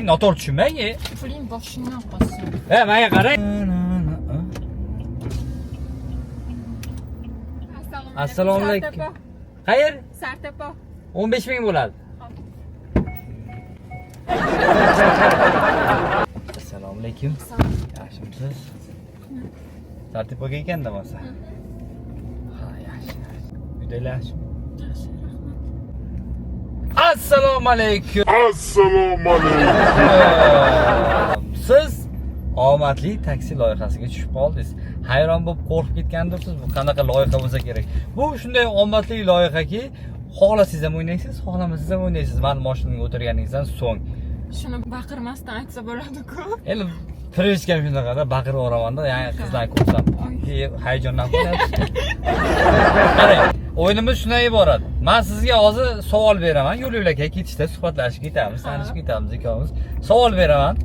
Noto'g'ri tushunmang. E. Puling boshingdan qolsin. E, menga qarang. Assalomu alaykum. Qayer? Sartepa. 15 ming bo'ladi. Assalomu alaykum. Yaxshimisiz? Tartib bo'lgan ekanda bo'lsa. Ha, yaxshi. Uydagilar yaxshimi? Yaxshi, rahmat. Assalomu alaykum. Assalomu alaykum. Siz omadli taksi loyihasiga tushib qoldingiz. Hayron bo'lib qo'rqib ketgandirsiz, bu qanaqa loyiha bo'lsa kerak. Bu shunday omadli loyihaki, xohlasangiz ham o'ynaysiz, xohlamasangiz ham o'ynaysiz. Mani mashinamga o'tirganingizdan so'ng. Shuni baqirmasdan aytsa bo'ladi-ku. Endi привычка m shunaqada baqirib yuboramanda, yangi qizlarni ko'rsam, keyin hayajonlanib qolyapsiz. Qarang, o'yinimiz shundan iborat. Men sizga hozir savol beraman. Yo'l yo'lakay ketishda suhbatlashib ketamiz, tanishib ketamiz ikkovimiz. Savol beraman.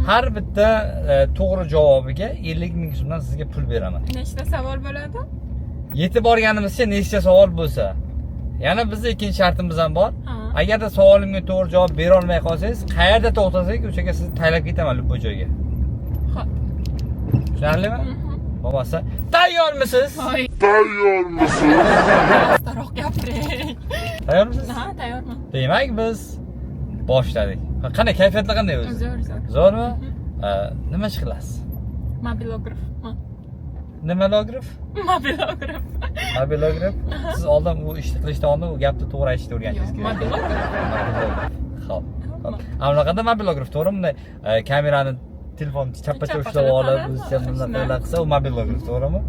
Har bitta to'g'ri javobiga 50 ming so'mdan sizga pul beraman. Nechta savol bo'ladi? Yetib borganimizcha nechta savol bo'lsa. Yana bizni ikkinchi shartimiz ham bor. Ha. Agarda savolimga to'g'ri javob bera olmay qolsangiz, qayerda to'xtasak, o'sha yerga sizni taylab ketaman любой joyga. Xo'p. Tushunarlimi? Bo'lmasa, tayyormisiz? Voy, Tayyormisiz? astaroq gapiring. Tayyormisiz? Ha, tayyorman. Demak, biz boshladik. Qanday kayfiyatlar qanday o'zi? Zo'r, zo'r. Zo'rmi? Nima ish qilasiz? Mobilograf. Nimalograf? Mobilograf. Mobilograf? Siz oldin bu ishni qilishdan oldin u gapni to'g'ri aytishni o'rganishingiz Yo'q, kerak. mobilograf. Mobilograf. Xo'p. Xo'p. Ana bunaqada mobilograf to'g'rimi? Bunday kamerani telefon chappacha Chappa ushlab qilib, olib, ha, o'zicha bunaqa shunday. qilsa, u mobilograf to'g'rimi?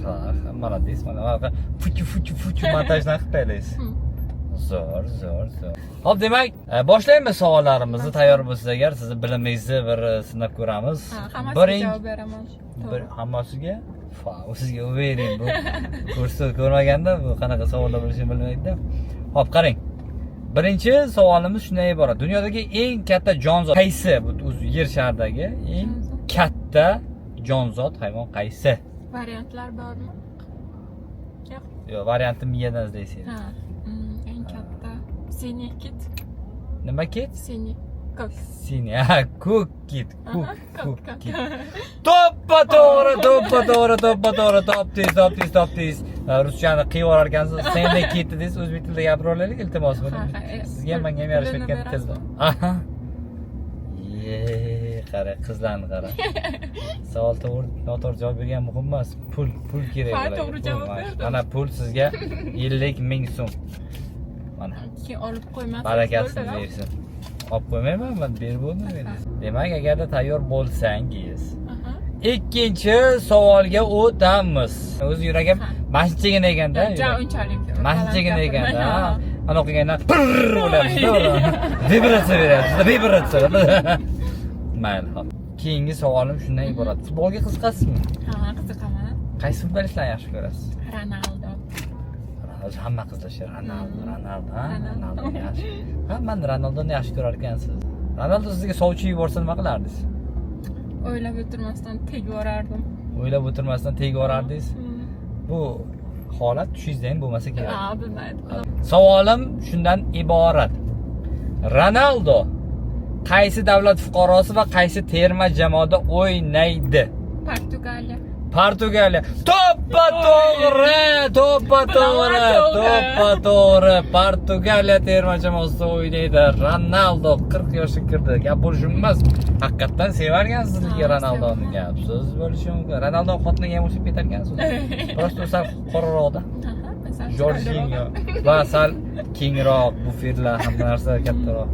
Ha, ha, молодец, mana bunaqa fuchu fuchu fuchu montajdan qilib taylaysiz. Zo'r, zo'r, zo'r. Xo'p, demak, boshlaymiz savollarimizni. Tayyor bo'lsangiz agar sizni bilimingizni bir sinab ko'ramiz. Ha, hammasiga javob beraman. Bir hammasiga fa, u sizga уверен bu kursni ko'rmaganda bu qanaqa savollar bo'lishini bilmaydi-da. Xo'p, qarang. Birinchi savolimiz shundan iborat. Dunyodagi eng katta jonzot qaysi? Bu o'zi yer sharidagi eng Jonzot. katta jonzot hayvon qaysi? Variantlar bormi? Yo'q. Yo'q, variantni miyadan izlaysiz. Ha. Eng katta. Синий kit. Nima kit? Синий. Ko'k. Синий. Ha, ko'k kit. Ko'k, Aha, ko'k ko'k. kit. To'ppa to'g'ri, to'ppa to'g'ri, to'ppa to'g'ri, topdingiz, topdingiz, topdingiz. Ruschani qiyib yuborar ekansiz. Sendek kit dedingiz, o'zbek tilida gapira olaylik, iltimos. Ha, ha, Sizga ham menga ham yarashib pulini ketgan tilda. berasizmi? Aha. Ye, qara, qizlarni qara. Savol to'g'ri, noto'g'ri javob bergan muhim emas. Pul, pul kerak Ha, bularga. to'g'ri Pul, javob mana shu. berdim. Mana pul sizga 50 ming so'm. Mana. Keyin olib qo'ymasangiz Barakasini bo'ldi-da. bersin. Olib qo'ymayman, man berib bo'ldim endi. Demak, agarda tayyor bo'lsangiz, Aha. ikkinchi savolga o'tamiz. O'zi yuragim Ha. mashchigina ekanda. Ja, unchalik. Mashchigina ekanda. Ha. Ana o'qiganda pir bo'lyapsiz. Vibratsiya beryapsiz, vibratsiya. Mayli, hop. Keyingi savolim shundan iborat. Futbolga qiziqasizmi? Ha, qiziqaman. Qaysi futbolistlarni yaxshi ko'rasiz? Ronaldo. O'zi hamma qizlar shu Ronaldo, Ronaldo, ha, Ronaldo. Ronaldo yaxshi. Ha, man Ronaldoni yaxshi ko'rar ekansiz. Ronaldo sizga sovchi yuborsa nima qilardingiz? O'ylab o'tirmasdan tegib yuborardim. O'ylab o'tirmasdan tegib yuborardingiz. Bu holat tushingizda ham bo'lmasa kerak. Ha, bilmaydim. Savolim shundan iborat. Ronaldo qaysi davlat fuqarosi va qaysi terma jamoada o'ynaydi? Portugaliya. Portugaliya. To'ppa to'g'ri, to'ppa to'g'ri, To'g'ri. to'ppa to'g'ri. Portugaliya terma jamoasida o'ynaydi. Ronaldo 40 yoshga kirdi. Gap bo'lishi mumkin emas. Haqiqatdan sevarkansiz lekin Ha, Ronaldoni sevaman. gap so'z bo'lishi mumkin. Ronaldo xotiniga ham o'xshab ketarkansiz. Просто u sal qoraroqda. Aha, masalan, Jorginho va sal kengroq, buferlar, hamma narsa kattaroq.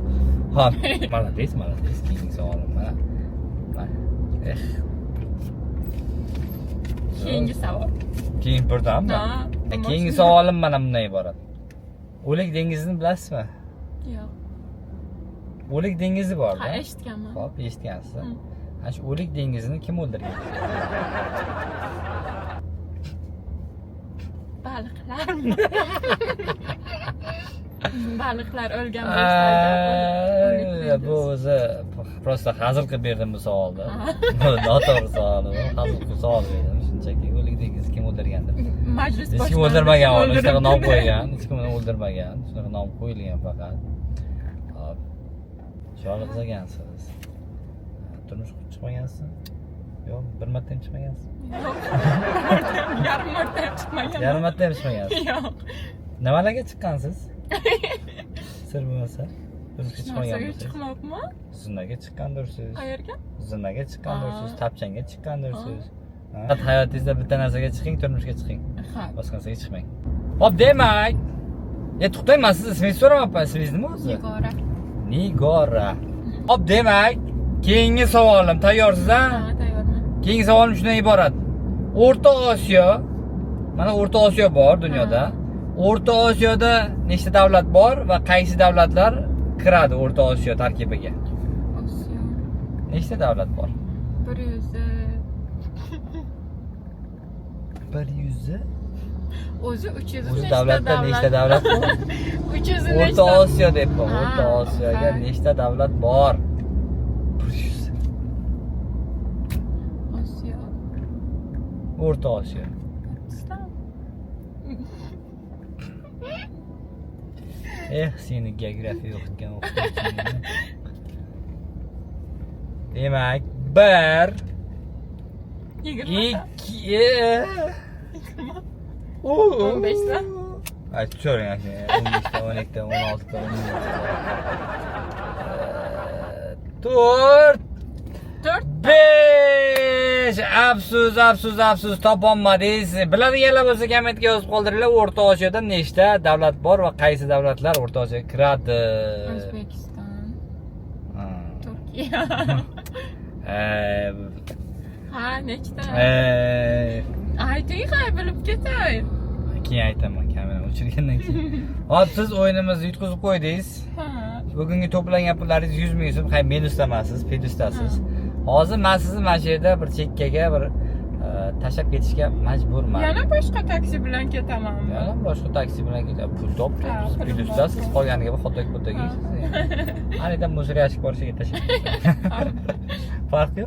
Xo'p, молодец, молодец. Keyingi savolim mana. Mana. Eh. Keyingi savol. Keyin birdanmi? Ha, Keyingi savolim mana bundan iborat. O'lik dengizini bilasizmi? Yo'q. O'lik dengizi bor-da. Ha, eshitganman. Xo'p, eshitgansiz. Hmm. Ana shu o'lik dengizini kim o'ldirgan? Baliqlarmi? Baliqlar o'lgan bo'lsa, o'lik Bu dengiz. o'zi просто hazil qilib berdim bu savolni. Bu noto'g'ri savol bu. Hazil qilib savol berdim. Shunchaki o'lik dengizni kim o'ldirgan deb. Majlis Hech kim boshlandi. o'ldirmagan uni, shunaqa nom O'ldiribdi. qo'ygan. Hech kim uni o'ldirmagan. Shunaqa nom qo'yilgan faqat. Hop. Chiroyli qiz ekansiz. Turmush chiqmagansiz? Yo'q, bir marta ham chiqmagansiz. Yo'q. Yarim marta ham chiqmaganman. Yarim marta ham chiqmagansiz. Yo'q. Nimalarga chiqqansiz? Sir bo'lmasa. Turmushga chiqmagan Narsaga bo'lsangiz. chiqmabman. Zinaga chiqqandirsiz. Qayerga? Zinaga chiqqandirsiz, Aa. tapchanga chiqqandirsiz. Ha? Hayotingizda bitta narsaga chiqing, turmushga chiqing. Ha. Boshqa narsaga chiqmang. Hop, demak, to'xtang, man sizni ismingizni so'ramayapman. Ismingiz nima o'zi? Nigora. Nigora. Hop, demak, keyingi savolim. Tayyorsiz, a? Ha, tayyorman. Keyingi savolim shundan iborat. O'rta Osiyo, mana O'rta Osiyo bor dunyoda. O'rta Osiyoda nechta davlat bor va qaysi davlatlar kiradi O'rta Osiyo tarkibiga? Osiyo. Nechta davlat bor? 100. 100. O'zi 300 O'zi nechta davlatda nechta davlat bor? 300 O'rta nechta? Osiyo deyapman. Ha, O'rta Osiyoga ha. nechta davlat bor? 100. Osiyo. O'rta Osiyo. O'ttizta. Eh, seni geografiya o'qitgan o'qituvchingni. Demak, 1 20. 2 15 ta. Ay, so'rang aka. 15 ta, 12 ta, 16 ta, 17 ta. 4 4. 5. Afsus, afsus, afsus, topolmadingiz. Biladiganlar bo'lsa kommentga yozib qoldiringlar. O'rta Osiyoda nechta davlat bor va qaysi davlatlar O'rta Osiyoga kiradi? O'zbekiston, Ha. Turkiya. Ha, nechta? Ayting, ha, bilib ketay. Keyin aytaman, kamerani o'chirgandan keyin. Hop, siz o'yinimizni yutqizib qo'ydingiz. Ha. Bugungi to'plangan pullaringiz 100 ming so'm, hay minusda emassiz, plyusdasiz. Hozir men sizni mana shu yerda bir chekkaga bir tashlab ketishga majburman. Yana boshqa taksi bilan ketamanmi? Yana boshqa taksi bilan ketadi. Pul topdingiz, Ha, pulim plyusdasiz, bor. qolganiga bir xotdog potdog yeysiz. Ana yerdan мусор yashik bor, shu yerga tashlab. Farqi yo'q.